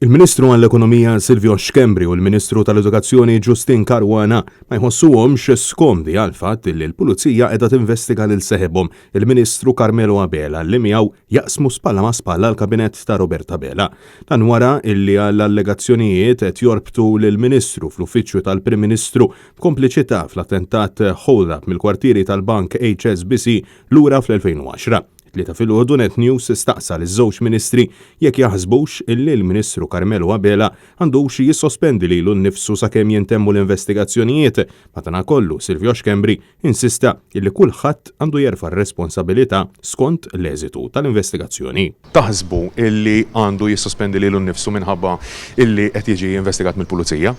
Il-Ministru għall-Ekonomija Silvio Schembri u l-Ministru tal-Edukazzjoni Justyne Caruana ma jħossuhomx skomdi għall-fatt li l-Pulizija qiegħda tinvestiga lil seħibhom, il-Ministru Carmelo Abela li miegħu jaqsmu spalla ma' spalla l-Kabinett ta' Robert Abela. Dan wara illi għal allegazzjonijiet qed jorbtu lill-Ministru fl-Uffiċċju tal-Prim Ministru b'kompliċità fl-attentat hold-up mill-kwartieri tal-Bank HSBC lura fl-2010. It-Tlieta filgħodu Net News staqsa liż-żewġ Ministri jekk jaħsbux illi l-Ministru Carmelo Abela għandux jissospendi lilu nnifsu sakemm jintemmu l-investigazzjonijiet. Madanakollu, Silvio Schembri insista illi kulħadd għandu jerfa' r-responsabilità skont l-eżitu tal-investigazzjoni. Taħsbu illi għandu jissospendi lilu nnifsu minħabba illi qed jiġi investigat mill-Pulizija?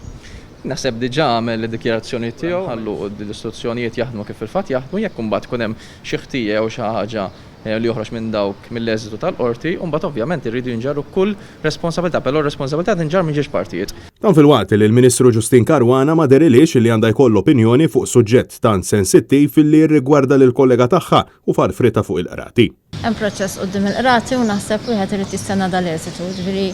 Naħseb diġà għamel id-dikjarazzjoni tiegħu, ħallu l-istituzzjonijiet jaħdmu kif fil-fatt jaħdmu, jekk imbagħad ikun hemm xi ħtija jew xi ħaġa li joħroġ minn dawk mill-eżitu tal-qorti, u mbagħad ovvjament irridu jinġarru kull responsabilità, però r-responsabilità tinġarr minn ġiex partijiet. Dan filwaqt li l-Ministru Justyne Caruana ma dherilhiex li għandha jkollha opinjoni fuq suġġett tant sensittiv li jirrigwarda lill-kollega tagħha u farfritha fuq il-qrati. Hemm proċess quddiem il-qrati u naħseb wieħed irid jistenna dal-eżitu. Jiġifieri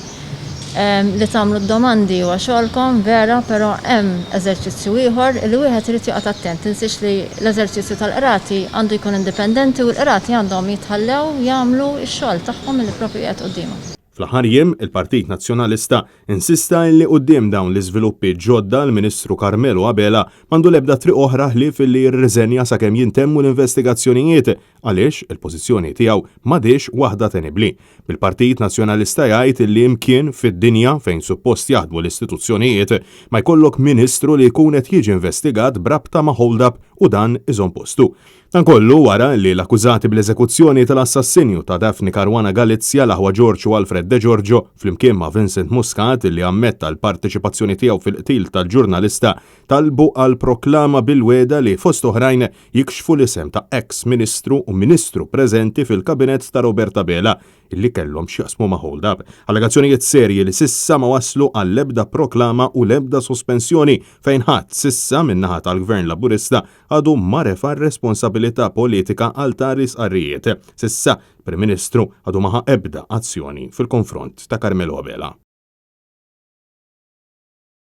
li tagħmlu d-domandi huwa xogħolkom, vera, però hemm eżerċizzju ieħor li wieħed irid joqgħod attent. Tinsiex li l-eżerċizzju tal-qrati għandu jkun indipendenti u l-qrati għandhom jitħallew jagħmlu x-xogħol tagħhom li proprju qiegħed quddiemhom. Fl-aħħar jiem, il-Partit Nazzjonalista insista illi quddiem dawn l-iżviluppi ġodda l-Ministru Carmelo Abela m'għandu l-ebda triq oħra ħlief illi jirriżenja sakemm jintemmu l-investigazzjonijiet għaliex il-pożizzjoni tiegħu m'għadhiex waħda tenibbli. Bil-Partit Nazzjonalista jgħid li imkien fid-dinja fejn suppost jaħdmu l-istituzzjonijiet ma jkollok Ministru li jkun qed jiġi investigat b'rabta ma' hold-up u dan iżomm postu. Dan kollu wara li l-akkużati bl-eżekuzzjoni tal-assassinju ta' Daphne Caruana Galizia, l-aħwa George u Alfred Degiorgio, flimkien ma' Vincent Muscat li ammetta l-parteċipazzjoni tiegħu fil-qtil tal-ġurnalista, talbu għal proklama bil-wegħda li fost oħrajn jikxfu l-isem ta' eks Ministru u Ministru preżenti fil-Kabinett ta' Robert Abela illi kellhom x'jaqsmu ma' hold-up. Allegazzjonijiet serji li s'issa ma wasslu għall-ebda proklama u l-ebda sospensjoni fejn ħadd s'issa min-naħa tal-Gvern Laburista għadu ma refa' r-responsabilità politika għal tali sqarrijiet. S'issa, il-Prim Ministru għadu ma ħa ebda azzjoni fil-konfront ta' Carmelo Abela.